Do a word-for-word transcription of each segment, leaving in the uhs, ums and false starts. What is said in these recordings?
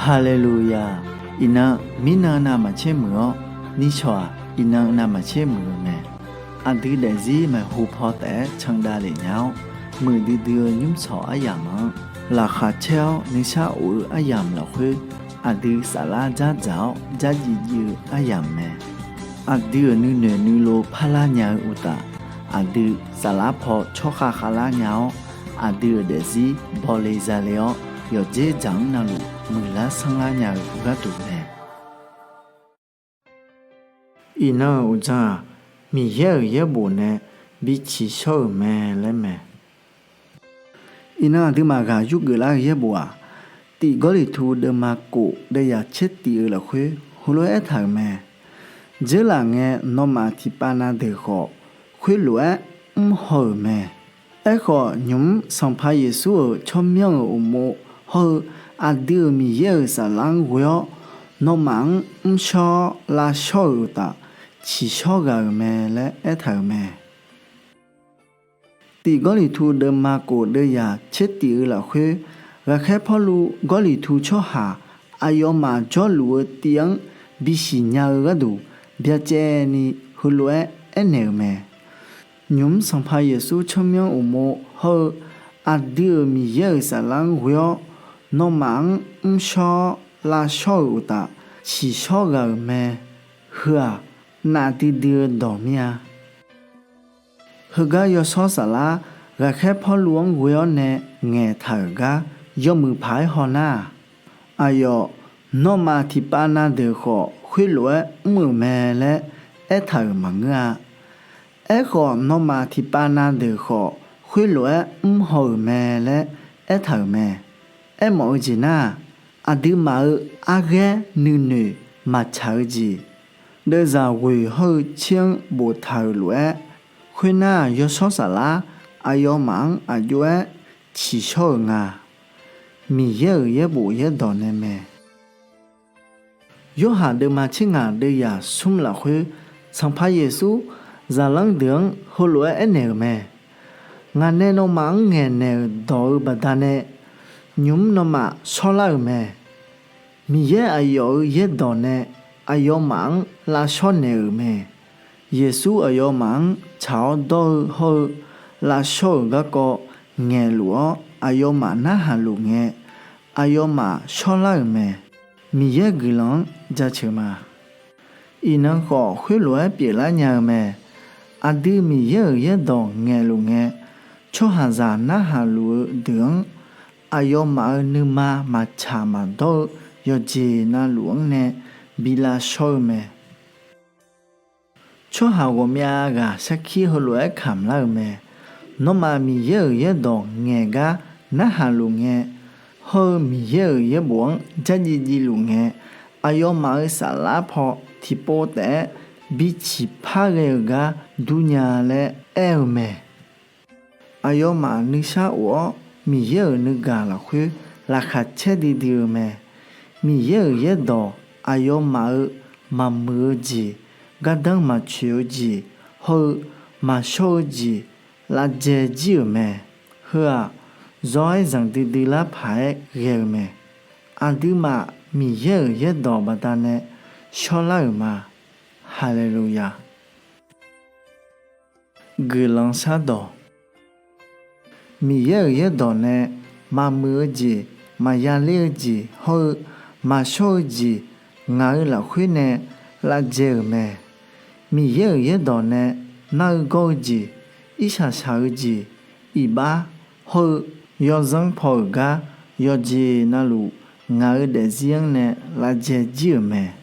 Haleluya! Iqnan, mirnan navmaqtser muiq-awr, nishawq-aq, iqnan navmaqtser muiq-eu mae. Aqdui daefzir maeqhu paw taef-aer candav lef nya-awr, muiqdui dui-eu nymrshawq aryamq-anr laqkhaq caer-awr nuisar of-eu aryamq lafkhoer, aqdui saflar dzardzaq-awr dzardziv dziv-eu aryamq mae. Aqdui-euq nuinoeq nuilov parlar nya-eu uqtaf, aqdui saflar paw tsawrkhav khavlar nya-awr, aqdui-euq daefzir bawle zale-awr, yawqdzer dzaq-anr navluf muiqlar sanrlar nya-eu gharduq mae. Iqnan-euq uqdzan-aq, Miqyaer-euq yaerbof nae bi tsiqshawr-euq mae laer mae. Iqnan aqduimaf ghaq yurgeuf lar-eu yaerbof-aq, Tiq Gawrliqtu deuvma kof deuvyaq tser tif-eu lafkhoer heulof-aer aertaq-euq mae. Dzeurlaf ngae, nawmaf tiqpav na deuq khawf, khoerlof-aer mrhaw-euq mae. Aerkhawf, nymq-mr Sanqpaq Yeqsur-euq tsawrmyanr-euq uqmov hawr-eu aqdui-euq Miqyaer-euq saflar-anr ghoe-awr, nawmaf-anr mrshawr-awr lavshawr-euq uqtaf, tsiqshawr ghaq-euq mae laer aertaq-euq mae. Tiq Gawrliqtu deuvma kof deuvyaq tser tif-eu lafkhoer, ghaqkhaer Pawrluv Gawrliqtu tsawrhaq aqyawfmaf jawrluf-eu tiv-anr bisiq nya-eu gharduq byacaevni heulof-aer aernaeq-euq mae. Nymq-mr Sanqpaq Yeqsur tsawrmyanr uqmov hawr-eu aqdui-euq Miqyaer-euq saflar-anr ghoe-awr, nawmaf-anr mrshawr-awr lavshawr-euq uqtaf, tsiqshawr ghaq-euq mae. Heu-aq, nafdui dui-eu dawq mir-a. Heugar Yawshawr Saflar ghaqkhaer Pawrluv-anr ghoe-awr nae ngaeqtaq-euq gar yawmuiq paq-aer hawnar-aq, aqyawf, nawmaf tiqpav na deuq khawf khoerlof-aer mr-euq mae laer aertaq-euq maqngeur-a. Aerkhawf, nawmaf tiqpav na deuq khawf khoerlof-aer mrhaw-euq mae laer aertaq-euq mae. Aermawf-eu jeq nar-aq, aqduimaf-euq arghaer nuinoeq maqtsaq-eu jeq, deuvzaq ghoeq hawr-eu tser-anr boftaq-euq lof-aer, khoernar-aq, Yawshawr Saflar aqyawfmaf-anr aq jov-aer tsiqshawr-euq nga. Miqyaer-euq yaerbof yaerdawq nae mae. Yorhaq deuvma tser ngaq deuvyaq smr lafkhoer, Sanqpaq Yeqsur zaqlanr deuq-anr heulof-aer aernaeq-euq mae. Ngaq nae nawmaf-anr ngaeqnaeq-euq dawq-eu baqdanae, nymq-mr nawmaf shawrlar-euq mae. Miqyaer aqyawf-euq yaerdawq nae aqyawfmaf-anr lavshawr naeq-euq mae. Yeqsur aqyawfmaf-anr tsaq-awr dawr-eu hawr-eu lavshawr-euq garkawv ngaeqluf-awr aqyawfmaf narhaq luf ngae, aqyawfmaf shawrlar-euq mae. Miqyaer guiqlanq-anr jaceuq ma. Iqnan khawf, khoerlof-aer pyeuflar nya-eu mae. Aqdui Miqyaer-euq yaerdawq ngaeqluf ngae, tsawrhaqzaq narhaq luf-eu deuq-anr aqyawfmaf-euq nuima maqtsaq maqdawr-eu yawqjeq navluf-anr nae bi lavshawr-eu mae. Tsawrhaq ghawqmyav ghaq sarkir heulof-aer kamq lar-euq mae. Nawmaf Miqyaer-euq yaerdawq ngaeq gar narhaq luf ngae, hawr-eu Miqyaer-euq yaerbof-anr dzardziv dziv luf ngae, aqyawfmaf-euq saflar paw tiqpov taef-aer bi ciqpar ghae-euq gar durnya laer aer-eu mae. Aqyawfmaf nuisar of-awr Miqyaer-euq nuigaq lafkhoer laqkhaq caer duidui-eu mae. Miqyaer-euq yaerdawq aqyawfmaf-euq maqmuiq-eu jeq, gardanr maqtsoeq-eu jeq, hawr-eu maqshawr-eu jeq lavjae jir-euq mae. Heu-aq, zawr-aer zanqdui dui lar paq-aer ghae-eu mae. Aqduimaf Miqyaer-euq yaerdawq baqdanae shawrlar-euq ma. Haleluya! Guiqlanq shardawq. Miqyaer-euq yaerdawq nae maqmuiq-eu jeq, maqya ler-eu jeq, hawr-eu maqshawr-eu jeq, ngaq-euq lafkhoer nae lavjae-euq mae. Miqyaer-euq yaerdawq nae nar-eu gawr-eu jeq, irshaq shaq-eu jeq, iqbax, hawr-eu yawzanr paw-euq gar yawqjeq navluf ngaq-euq daefzir-anr nae lavjae jir-euq mae.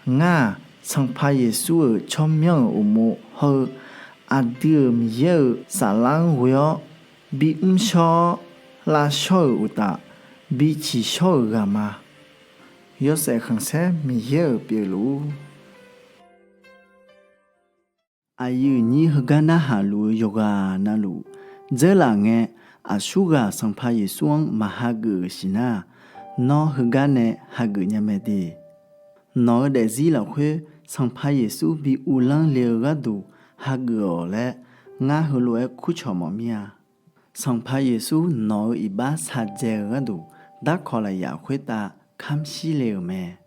Ngar-aq, Sanqpaq Yeqsur-euq tsawrmyanr-euq uqmov hawr-eu aqdui-euq Miqyaer-euq saflar-anr ghoe-awr bi mrshawr-awr lavshawr-euq uqtaf, bi tsiqshawr-euq ghaq ma. Yawshaef khanqsaer Miqyaer-euq pyeufluf-ur. Aqyuif nyir heugar narhaq luf-eu yawqghaq navluf, dzeurlaf ngae aqsurghaq Sanqpaq Yeqsur-anr maq hageuf-euq siqnar-aq, nawr heugar nae hageuf nya mae de. Nawq-eu daefzir lafkhoer Sanqpaq Yeqsur bi uvlanr le-eu gharduq hageuf-awq laer, ngar heulof-aer kurcawq mawf mir-a. Sanqpaq Yeqsur nawq-eu iqbax shaqjae-eu gharduq darkawq lafyaq khoertav kamr shir le-euq mae.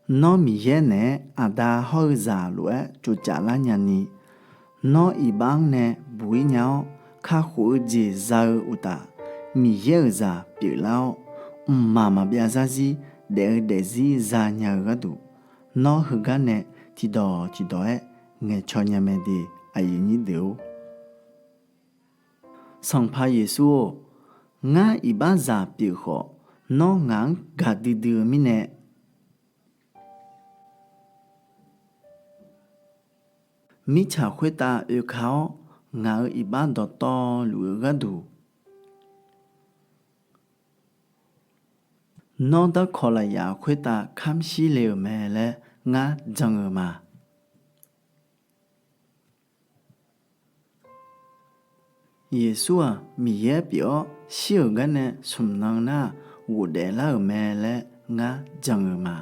Nawr Miqyaer naeq-aer Aqda hawr-eu zaq lof-aer tsovcaf lar nyani, nawr iqbax-anr nae buq-ir nya-awr, kakhof-eu jeq za-eu uqtaf, Miqyaer-euq zaq pyeuflar-awr, mqmaq maqbyav zarzir daef-eu daefzir zanya-eu gharduq, nawr heugar nae tiqdawq tiqdawq-aer ngaeqcaw nya mae de. Aqyuif nyir deuq-or, Sanqpaq Yeqsur-or, ngar iqbaxzaq pyeuf khawf, nawr ngaq-anr gaqdui dui-eu mirnae, mirtsaq khoertav oeka-awr, ngaq-euq iqbax dawqtawvluf-eu gharduq, nawr darkawq lafyaq khoertav kamr shir le-euq mae laer ngar jan-eu ma. Yeqsur-aq Miqyaer pyeuf-awr shir-euq garnae smq nan nar-aq ghofdaef lar-euq mae laer ngar jan-eu ma.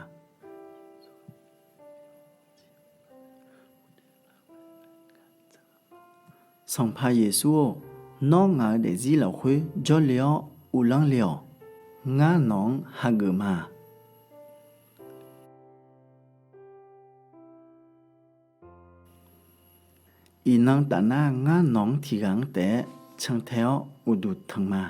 Sanqpaq Yeqsur-or, nawr ngaq-euq daefzir lafkhoer jawrle-awr uvlanr le-awq. Ngar nawq-anr hageuf ma. Iqnan tafnar ngar nawq-anr tiqghaq-anr taef-aer cantae-awr uqduq tanq ma.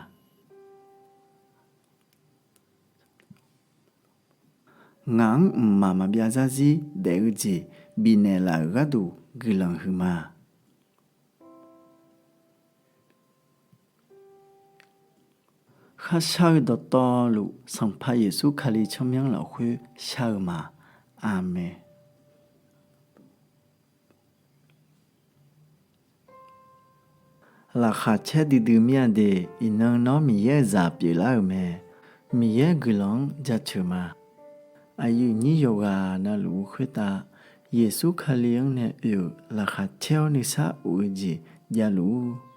Ngaq-anr mqmaq maqbyav zarzir daef-eu jeq bifnaeq laf-euq gharduq guiqlanq huiqma. Kharshar-eu dawqtawvluf Sanqpaq Yeqsur Kali tsawrmyanr lafkhoer shar-eu ma. Aqmeq. Laqkhaq caer duidui mir-a de. Iqnan nawr Miqyaer-euq zaq pyeuflar-euq mae. Miqyaer guiqlanq-anr jaceuq ma. Aqyuif nyir yawqghaq navluf-eu khoertav Yeqsur Kali-anr nae oe-euq laqkhaq caer-awr nuisar of-eu jeq javluf-ur.